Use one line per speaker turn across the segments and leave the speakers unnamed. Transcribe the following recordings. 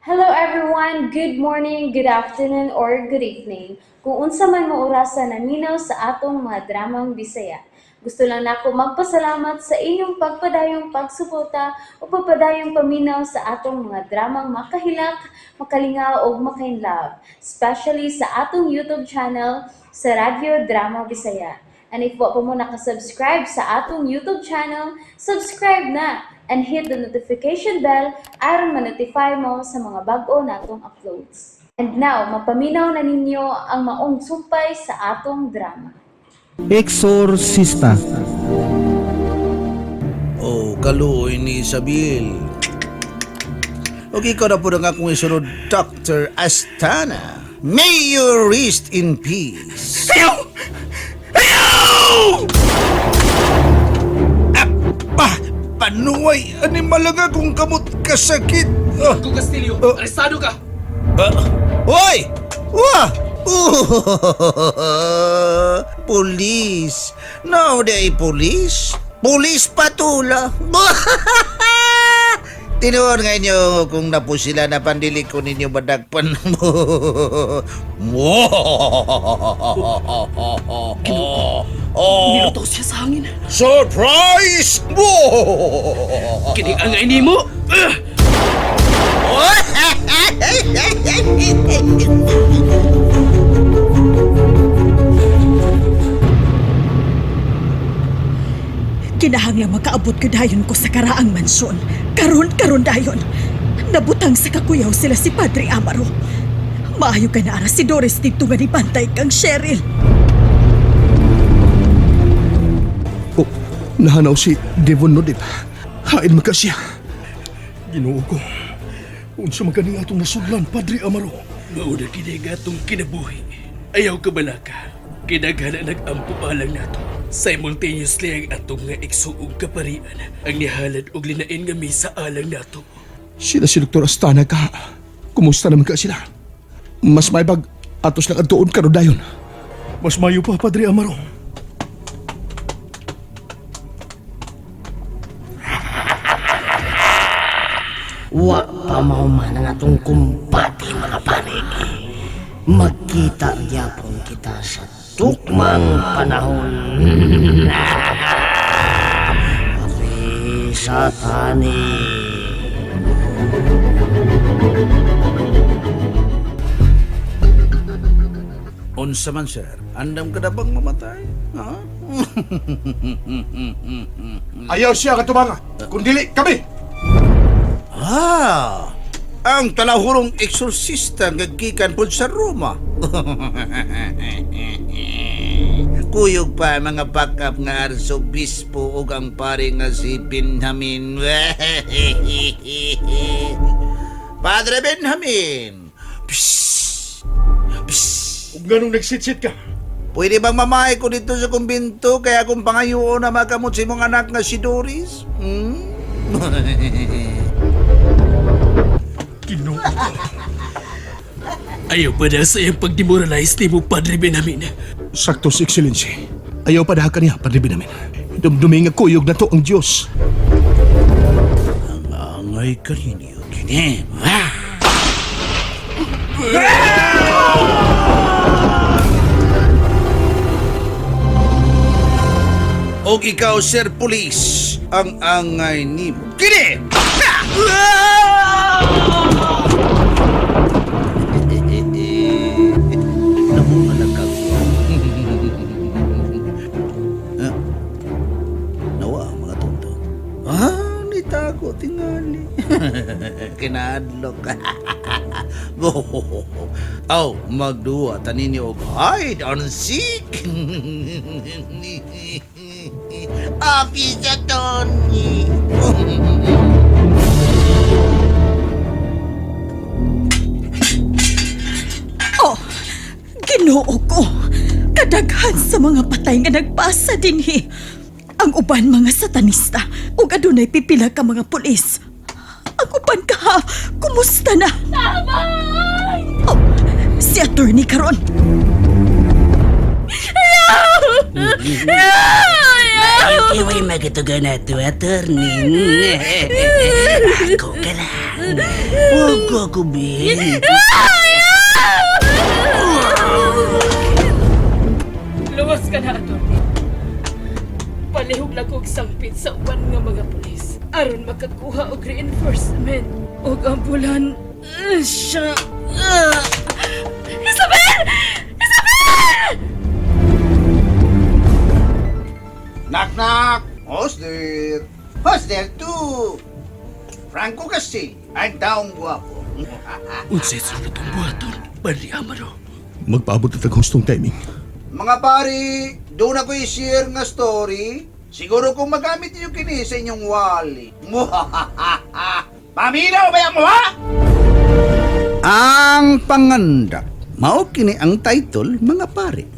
Hello everyone! Good morning, good afternoon, or good evening. Kung unsa man mo orasa naminaw sa atong mga dramang Bisaya. Gusto lang nako magpasalamat sa inyong pagpadayong pagsuporta o pagpadayong paminaw sa atong mga dramang makahilak, makalingaw ug makainlove, especially sa atong YouTube channel sa Radyo Drama Bisaya. And if wa pa mo nakasubscribe sa atong YouTube channel, subscribe na and hit the notification bell aron ma-notify mo sa mga bag-o natong uploads. And now, mapaminaw na ninyo ang maong sumpay sa atong drama.
Exorcista.
Oh, kaluoy ni Isabel. Og ikaw na po ang akong isunod, Dr. Astana. May you rest in peace.
Ayaw! Ayaw!
Ah, pa, panuway, animal nga kung kamot kasakit. Ah,
Kung Castillo,
Oh.
arestado ka!
ah, hoy! Wah! Oh, police. No, di ay police. Police patula. Tinuod nga inyo kung napo sila na pandili ko ninyo badagpan mo. Oh,
Niluto siya sa hangin.
surprise!
Kining ang ini mo! Ah!
Kinahanglan makaabot ko dayon ko sa karaang mansyon. Karon karon dayon. Nabutang sa kakuyaw sila si Padre Amaro. Maayo ka na ara si Doris dito nga nibantay kang Cheryl.
Oh, nahanaw si Devon Nodip. Hain man ka siya.
Ginoo ko. Unsa man kaning atong nasudlan, Padre Amaro?
Mauna kini nga atong kinabuhi. Ayaw ka balaka. Kinaghala nag-ampo alang nato. Simultaneously ang atong nga igsuong kaparian ang nihalad og linain nga misa alang nato.
Sila si Dr. Astana ka. Kumusta naman ka sila? Mas maibag atos lang adtuon karon dayon.
Mas mayo pa, Padre Amaro.
Wa pa mahuman ang atong kumbate mga pare. Magkita gyapon kita sa tukmang panahon. Ate Satani.
Unsa man, sir? Andam ka na bang mamatay? Ha?
Ayaw siya katumanga. Kundili kami.
Ah, ang talahurong eksorsista nga gikan pod sa Roma. Kuyog pa ang mga backup nga arsobispo ug ang pare nga si Benjamin. Padre Benjamin. Psst. Psst.
Ug nganong nagsitsit ka?
Pwede bang mamahay ko dito sa kumbinto kaya kung pangayoon na makamot sa imong anak nga si Doris? Hmm?
Ginoo ko.
Ayaw pa na sa iyang pagdemoralize nimo Padre Benjamin.
Sakto si Excellency. Ayaw pa ka niya, Padre Benjamin. Dumdumi nga kuyog na to ang Diyos.
Angay kaninyo kini. Og ikaw, Sir Police, ang angay nimo. Kini! Namunga na ka. Nawa ang mga tonto. Ah, nitago tingali. Kinadlok. Aw, magduwa tanin og hide and seek. Officer Tony.
Oh, ginoo ko. Kadaghan sa mga patay nga nagpasa dinhi. Ang uban mga satanista ug adunay pipila ka mga pulis. Ang uban ka, kumusta na? Oh, si attorney karon.
Iway magitugan na to, attorney. Ako ka lang.
Huwag ka kubi.
Luwas ka na, attorney. Palihog na kog sangpit sa uban nga mga pulis. Aron makakuha og reinforcement. Og ambulan. Siya. Isabel! Isabel!
Knock knock. Who's there? Who's there too? Franco kasi, ang taong guwapo.
Unsay sunod atong buhaton, Padre Amaro?
Magpaabot na tag hustong timing.
Mga pari, doon ako i-share nga story. Siguro kung magamit niyo kini sa inyong wali. Paminaw ba yan mo, ha? Ang pangandak. Mao kini ang title, mga pare.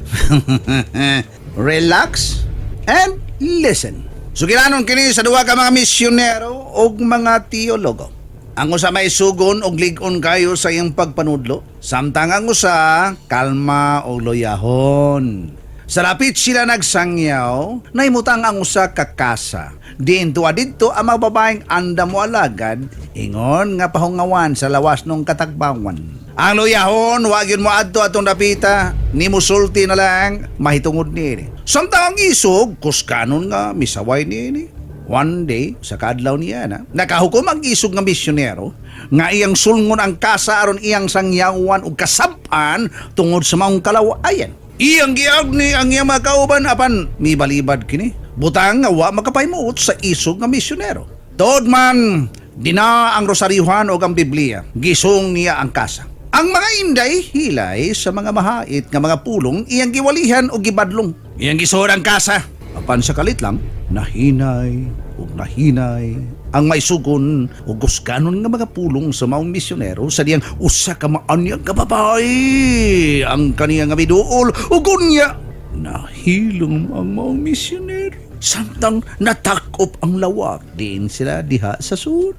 Relax and listen. Sugilanon kini sa duha ka mga misyonero ug mga teologo. Ang usa may sugon og lig-on kayo sa iyang pagpanudlo, samtang ang usa kalma og loyahon. Sa lapit sila nagsangyaw, naimutang ang usa ka kasa. Diin tuwa didto ang mga babaeng andam mo alagad, ingon nga pahungawan sa lawas nung katagbawan. Ang luyahon, wag yun mo adto atong dapita, ni musulti na lang, mahitungod niini. Samtang ang isog, kuskanon nga misaway niini. One day, sa kaadlaw niya na, nakahukom ang isog nga misyonero, nga iyang sulngon ang kasa aron iyang sangyawan ug kasapan tungod sa maong kalawayan. Iyang giagni ang iyang mga kauban apan mibalibad kini. Butang nga wa makapahimuot sa isog nga misyonero. Tuod man, dina ang rosaryuhan o ang Biblia, gisong niya ang kasa. Ang mga inday hilay sa mga mahait nga mga pulong iyang giwalihan o gibadlong. Iyang gisuod ang kasa. Apan sa kalit lang, nahinay ug nahinay ang maisugon ug guskanon nga mga pulong sa maong misyonero sa diyang usa ka maanyag ka babae ang kaniya nga miduol ug unya nahilom ang maong misyonero samtang natakop ang lawak din sila diha sa sud.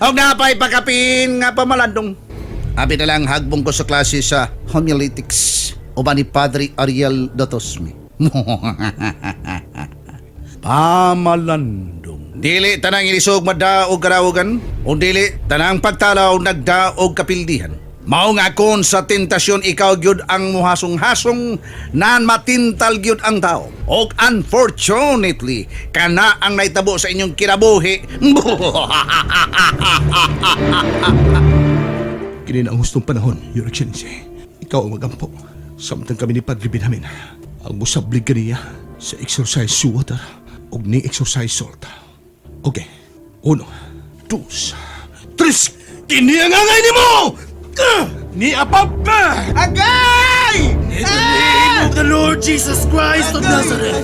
Og napay pakapin nga pamalandong. Abi na lang hagbong ko sa klase sa homiletics uban ni Padre Ariel Dotosmi. Pamalandong. Dili tanang ilisog madaog karawogan o dili tanang pagtalaw nagdaog kapildihan. Mao nga kon sa tentasyon ikaw gyud ang muhasong-hasong nan matintal gyud ang tao. Og unfortunately, kana ang naitabo sa inyong kinabuhi.
Kini na ang hustong panahon, Your Excellency. Ikaw ang magampo. Samtang kami ni Padre Benjamin, ang musablig kaniya sa exercise water ug ni exercise salt. Okay. Uno, dos, tres. Kini ang angay nimo! Ah! Ni apap ka!
Agay!
In the name of the Lord Jesus Christ of Nazareth,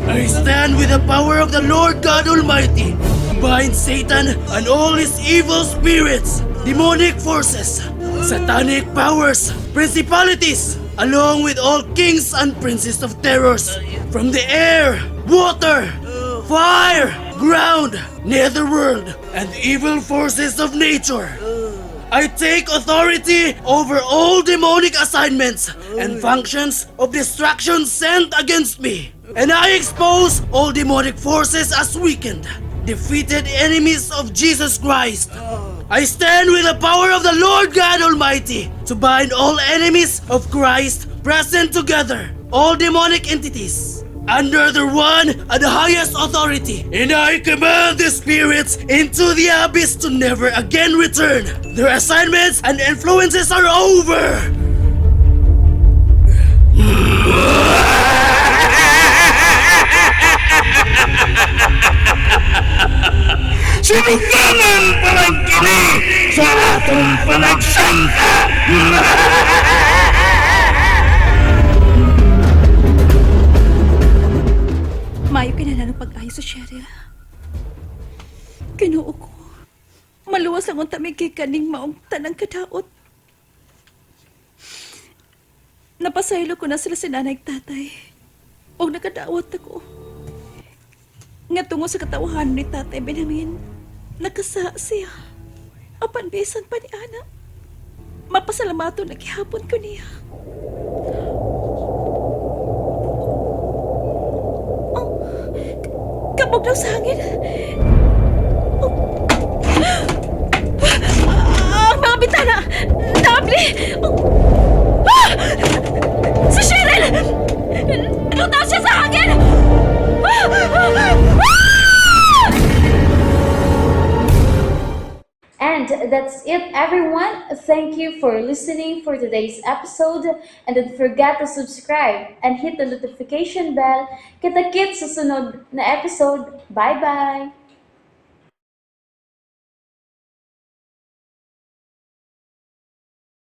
I stand with the power of the Lord God Almighty, bind Satan and all his evil spirits, demonic forces, satanic powers, principalities, along with all kings and princes of terrors from the air, water, fire, ground, netherworld, and evil forces of nature. I take authority over all demonic assignments and functions of destruction sent against me. And I expose all demonic forces as weakened, defeated enemies of Jesus Christ. I stand with the power of the Lord God Almighty to bind all enemies of Christ present together, all demonic entities, under the one and highest authority. And I command the spirits into the abyss to never again return. Their assignments and influences are over.
Sinugdanan pa lang kini sa atong panagsangka!
Mayo kinahanglan ng pag-ayo sa Cheryl. Kinuo ko. Maluwas ang unta may kaning maong tanang kadaot. Napasaylo ko na sila si nanay ug tatay. Og nakadaawat ako. Nga tungo sa katawahan ni tatay Benjamin, nakasa siya. Apan bisan pa ni Ana. Mapasalamato na gihapon ko niya. Oh, kabog daw sa hangin. Oh.
And that's it, everyone. Thank you for listening for today's episode. And don't forget to subscribe and hit the notification bell. Kita-kits sa sunod na episode. Bye-bye!